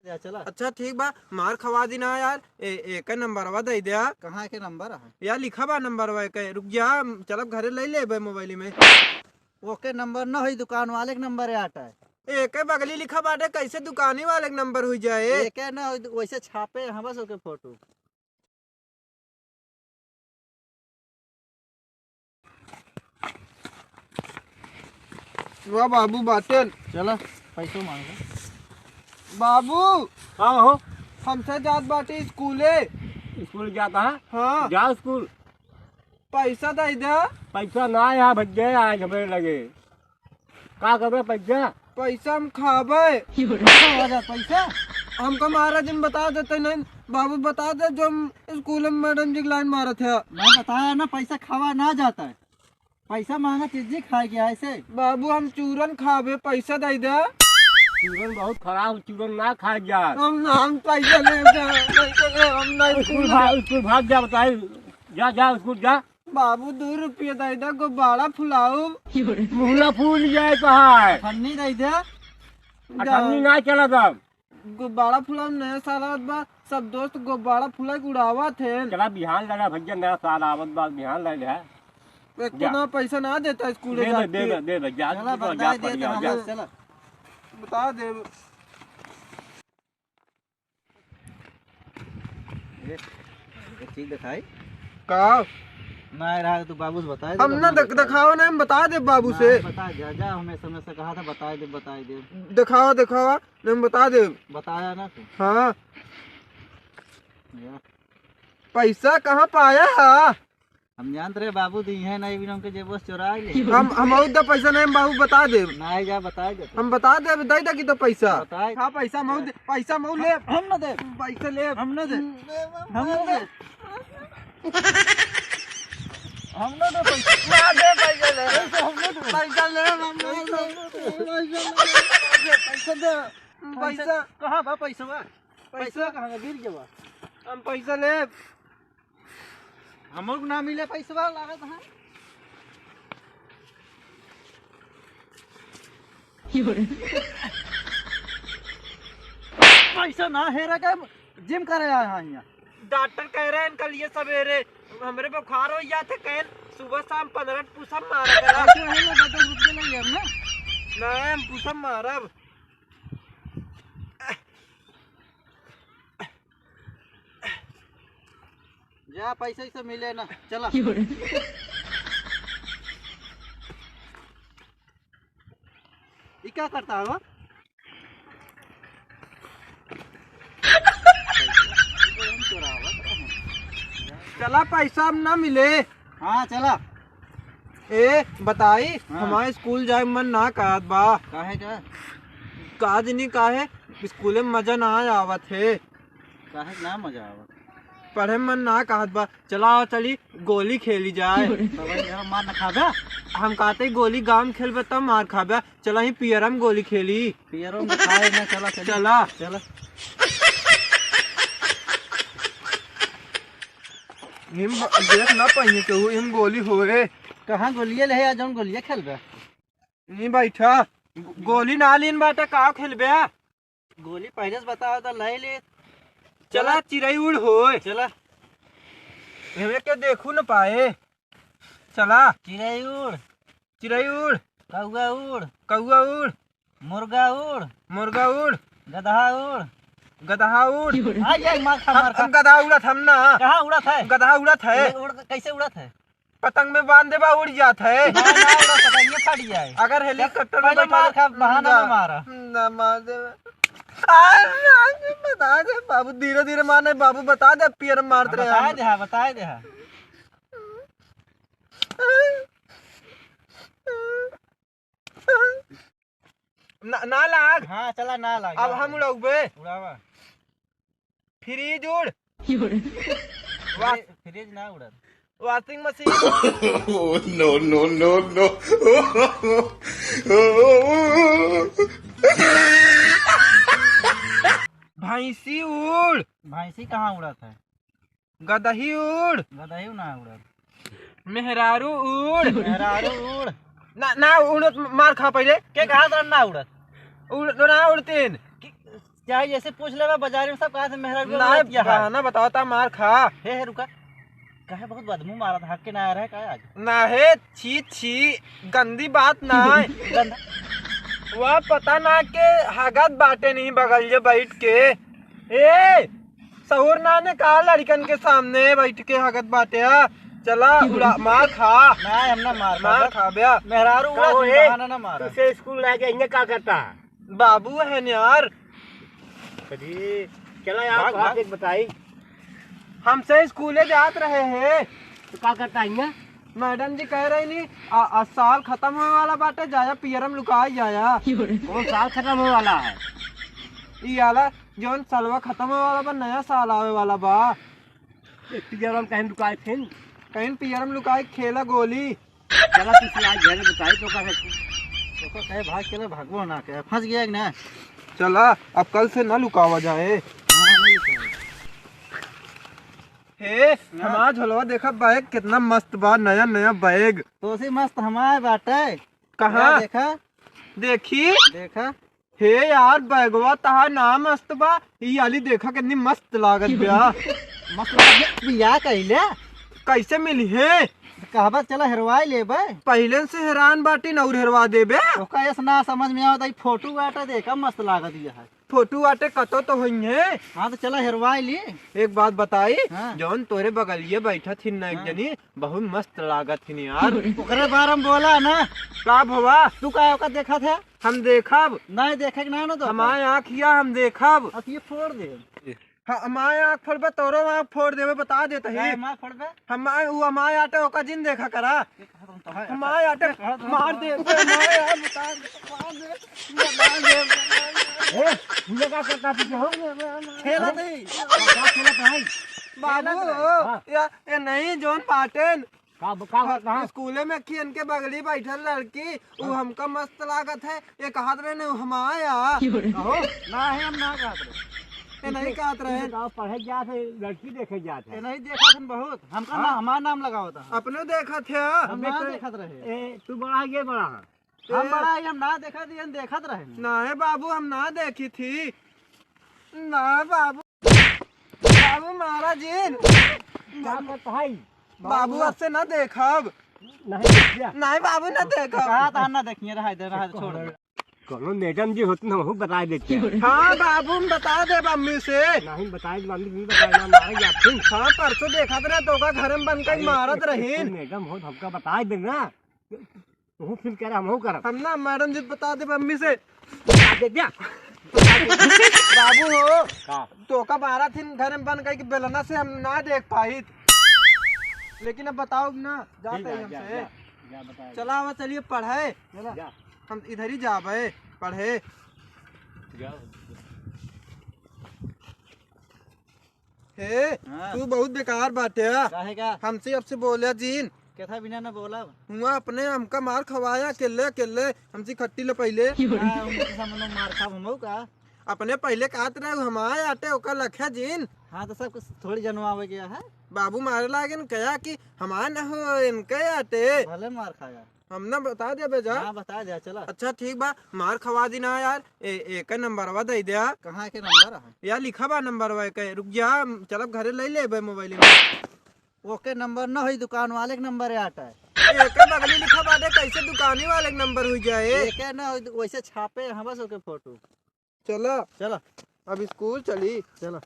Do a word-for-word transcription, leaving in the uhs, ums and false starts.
या चला। अच्छा ठीक बा, मार खवा दी ना यार। ए, एके नंबरवा दे द्या। कहाँ के नंबर है? या लिखा बा नंबरवा एके, रुक जा, चलब घरे ले लेबे मोबाइल में। ओके नंबर न होई, दुकान वाले के नंबर है आटा है। एके बगली लिखा बाटे, कैसे दुकानी वाले के नंबर हुई जाए? एके न होई, वैसे छापे हैं बस ओके फोटो। वाह बाबू बाटेन। चला, पैसो मांगे। बाबू। हाँ हो। हमसे जात बाटे स्कूले। स्कूल जाता है? हाँ। जा स्कूल। पैसा दे दे। पैसा ना आया भैया, आज हमारे लगे। का करबे पैसा? पैसा हम खाबे। का हो जा पैसा? हमका मारा जिन बता देते नहीं, बाबू बता दे जो हम स्कूल में मैडम जी के लाइन मारत है। मैं बताया ना, पैसा खावा ना जाता है। पैसा मांगा चीज जी खाए गया ऐसे। बाबू हम चूरन खाबे, पैसा दे दे। चूरन बहुत खराब, चूरन ना खाए जा। हम, हम पैसा ले जा, पैसा ले, हम नहीं स्कूल स्कूल भाग, स्कूल भाग जा, बताई। जा, जा, स्कूल जा। बाबू, दू रुपया दे दे, गुब्बारा फुलाऊ। मुहला फूल जाए तो है। अठन्नी दे दे। अठन्नी ना चला तब। गुब्बारा फुलाऊ, नया साल आवत बा, सब दोस्त गुब्बारा फुला के उड़ावत है। चला बिहान लगा भैया, नया साल आवत बा, बिहान लगा। एक तो जा। ना पैसा ना देता स्कूल दे दे, जाके। दे दे, दे दे, जा, चला, जा, बता जा, दे, जा, जा। चला। बता दे। एक, एक चीज दिखाई। का? ना रहा तो बाबू से बता दे, हम ना अपना देख-, दिखाई। दिखाओ ना, हम बता दे बाबू ना, से। बता, जा, जा, हमें समय से कहा था, बता दे, बता दे। दिखाओ, दिखाओ, हम बता दे। बताया ना तू। हाँ। या। पैसा कहाँ पाया है? हम जानत रहे बाबू दी है नहीं, बिना उनके जेबो से चोरा ले। हम, हम और द पैसा नहीं, हम बाबू बता दे। नहीं जा, बता दे। हम बता दे, दे दे कि तो पैसा। बताए। हाँ, पैसा मऊ दे, पैसा मऊ ले। हम ना दे। पैसा ले। हम ना दे। हम ना दे। हम ना दे पैसा। ना दे पैसा ले। पैसा हम ना दे। पैसा ले, हम ना दे। पैसा दे। पैसा। कहाँ बा पैसा बा? पैसा कहाँ बा? गिर गया बा। हम पैसा ले। हमर को ना मिले पैसवा लागत है। पैसा ना हेरा के जिम करे आए हैं यहाँ। डॉक्टर कह रहे हैं कल ये सवेरे हमरे बुखार हो जाते, कल सुबह शाम पन्द्रह पुशअप मारा करा। पैसा है ना, दस रुपये लग गया ना। ना, हम पुशअप मारब। जा, पैसा वैसा मिले ना, चला। क्यों रे? ई का करता है वो? चला, पैसा अब ना मिले। हाँ, चला। ए, बताई, हाँ। हमारे स्कूल जाए मन ना कहत बा। काहे का? का जनी काहे, स्कूले में मजा ना आवत है। काहे ना मजा आवत? पढ़े मन ना कहत बा। चला, चली, गोली खेली जाए। तब यहाँ मार ना खाबे? हम कहते ही गोली गाँव में खेलबे तब मार खाबे। चला ही पियरम गोली खेली। पियरम में खाए ना, चला, चली। चला। हिम ब-, देख ना पाइए केहू, हिम गोली होए। कहाँ गोलिये ले है, जौन गोलिये खेलबे? नहीं बैठा, गो-, गोली ना लीन बाटे, का खेलबे? गोली पहले से बताओ तो ले ले। चला, चिरई उड़ होए। चला। हमें के देखू न पाए। चला। चिरई उड़। चिरई उड़। कौआ उड़। कौआ उड़। मुर्गा उड़। मुर्गा उड़। गदहा उड़। गदहा उड़। आ, ये मार खा, हम, मार खा। हम गदहा उड़त हम ना। कहाँ उड़त है? गदहा उड़त है। ये उड़, कैसे उड़त है? पतंग में बांध देबा, उड़ जात है। ना, ना उड़त, पतंगे फट जाए। अगर हेलीकॉप्टर में पहले बैठा मार खा, बहाना ना, ना मारा। ना मार देबा। आ, आ, बता दे बाबू, धीरे धीरे मारने बाबू, बता दे, पियर मारत रहे बता हम। दे, हाँ, बता दे, हाँ। ना, ना लाग। हाँ, चला ना लाग, अब जा हम भाई। उड़ाउबे। उड़ावा। फ्रिज उड़। वाह। फ्रिज, फ्रिज ना उड़त। वॉशिंग मशीन। Oh, no, no, no, no। भैंसी उड़। भैंसी कहाँ उड़त है? गदही उड़। गदही ना उड़त। मेहरारू उड़। मेहरारू उड़। ना, ना उड़त, मार खा पहिले। के कहा था ना उड़त? उड़, ना उड़तीन। कि-, चाहे जैसे पूछ लेबा, बाजार में सब कहा से मेहरारू ना, वाला किया है। बहाना बताओ ता मार खा। हे, हे, रुका। काहे बहुत बदबू मारत, हक के ना आ रहा है का आज? ना हे, छी, छी, गंदी बात ना है। गंदा। वह पता ना के हगत बाटे नहीं बगल जे बैठ के। ए, सहूर ना ने कहा लड़कन के सामने बैठ के हगत बाटे, हाँ? चला, उड़ा, मार खा। ना, हम ना मार मार खाबा। खा बे। मेहरारू का उड़ा, हो, तुम ए? बहाना ना मारा। तुझसे स्कूल ना गया, इन्हें का करता है? बाबू है न यार। अरे, चला यार, भाग, बात भाग। एक बताई। हमसे स्कूले जात रहे हैं। तो का करता है यहाँ? मैडम जी कह रही नी, आ, आ, साल खत्म होए वाला बाटे, जाया पियरम लुकाई जाया। कौन साल खत्म होए वाला है? ई आला, जौन सालवा खत्म होए वाला बा, नया साल आवे वाला बा। ए, पियरम कहीं लुकाए फिन? कहीं पियरम लुकाए, खेला गोली। चला तू से आज घरे बताई तो का है। तो कहे भाग के ना, भागबो ना, कहे फंस गया कि ना? चला, अब कल से ना लुकावा जाए। हाँ, नहीं लुकावा। हे, हाँ। हमार झोलवा देखा बैग कितना मस्त बा, नया नया बैग। तो उसी मस्त हमार बाटे। कहाँ? या देखा। देखी। देखा। हे यार, बैगवा तहार ना मस्त बा। ई आली देखा कितनी मस्त लागत बा। मस्त लागत बिया कइले। कैसे मिली है? कहबा चला हेरवाई लेबे। पहिले से हैरान बाटी न और हेरवा देबे। ओका ऐस ना समझ में आवत, ई फोटो बाटे देखा मस्त लागत बिया है। फोटो आटे कतो तो होई है। हाँ, तो चला हेरवाई ली। एक बात बताई, हाँ। जौन तोरे बगलिए बैठा थी ना एक हाँ। जनी, बहुत मस्त लागत थी यार। ओकरे बारे में बोला ना। का भवा? तू का ओका देखा था? हम देखब। नहीं देखे के ना, ना तो हमारे आँख या हम देखब। अब ये फोड़ दे। हाँ, हमारे आँख फोड़बे, तोरो आँख फोड़ देबे, बता देते ही। काहे मार फोड़बे? हमारे, वो हमारे आटे ओका जिन देखा करा। हमारे आटे मार दे, हमारे यार, बता दे, मार दे, मार दे। ए, तू लोग का करता पीछे हो? खेला नहीं। का खेलत है? बाबू, हाँ। या, ये नहीं, जौन पाटन। का, का, हाँ, कहाँ? स्कूले में खियन के बगली बैठल लड़की, उ हाँ। हमका मस्त लागत है, ये कहत रहे ने, उ हमाया। कहो, ना है, हम ना कहत रहे। ये नहीं कहत रहे। गाँव पढ़े जात है, लड़की देखे जात है। ये नहीं देखत हन बहुत, हमका हाँ? ना, हमार नाम लगावत है। अपने देखत है। हम ना देखत रहे। ए, तू बड़ा, ये बड़ा है। हम ए। बड़ा है, हम ना देखत, ये देखत रहे। ना है बाबू, हम ना देखी थी। ना बाबू, बाबू मारा जिन। का करत है? बाबू, अब से ना देखब। नहीं देखिया। नहीं बाबू, ना देखब। कहा था ना देखिए, रहा दे, रहा दे, छोड़ दे। कोनो मैडम जी होती ना, वहू बता देते। हाँ बाबू, हम बता दे मम्मी से। नहीं बताए, मम्मी नहीं बताए ना, मारे जाते। हाँ, परसों देखत रहे तो का घर में बन के अरे, मारत एक, एक रहीन। मैडम हो, हमका बता देना। तू फिर कह रहा, हमहू करब। हम ना मैडम जी बता दे मम्मी से। बता दे क्या? बाबू हो, का? तो का मारा थी घर में बन गई कि बेलना से हम ना देख पाई। लेकिन अब बताओ ना, जाते ठीक है, ही जा, हमसे। जा, जा, बताओ। चला, आवा, चलिए पढ़े। चला। जा। हम इधर ही जाबे पढ़े। जा। हे, हाँ। तू बहुत बेकार बाटे, हाँ। काहे का? हमसे अब से बोला जीन। केथा बिना न बोलब? हुआ अपने हमका मार खवाया अकेले, अकेले हमसे खट्टी ले पहिले। हाँ, उनके सामने मार खाब हमहू का? अपने पहिले कहत रहे, हमारे आटे ओकर लखे जीन। हाँ, तो सब कुछ थोड़ी जनवावे गया है। बाबू मारे लागेन, कहा कि हमार न हो, इनके आटे। भले मार खाया। हम ना बता देबे जा। हाँ, बता दे, चला। अच्छा, ठीक बा, मार खवा दी ना यार। ए, एक नंबरवा दे दे। कहाँ के नंबर है? यार, लिखा बा नंबरवा के। रुक जा, चलब घरे ले लेबे मोबाइल में। ओके नंबर ना होई, दुकान वाले के नंबर है आटा है। एके बगली लिखा बाटे, कैसे दुकानी वाले के नंबर हो जाए? एके ना होई, वैसे छापे हैं बस ओके फोटो। चला। चला। अब स्कूल चली। चला।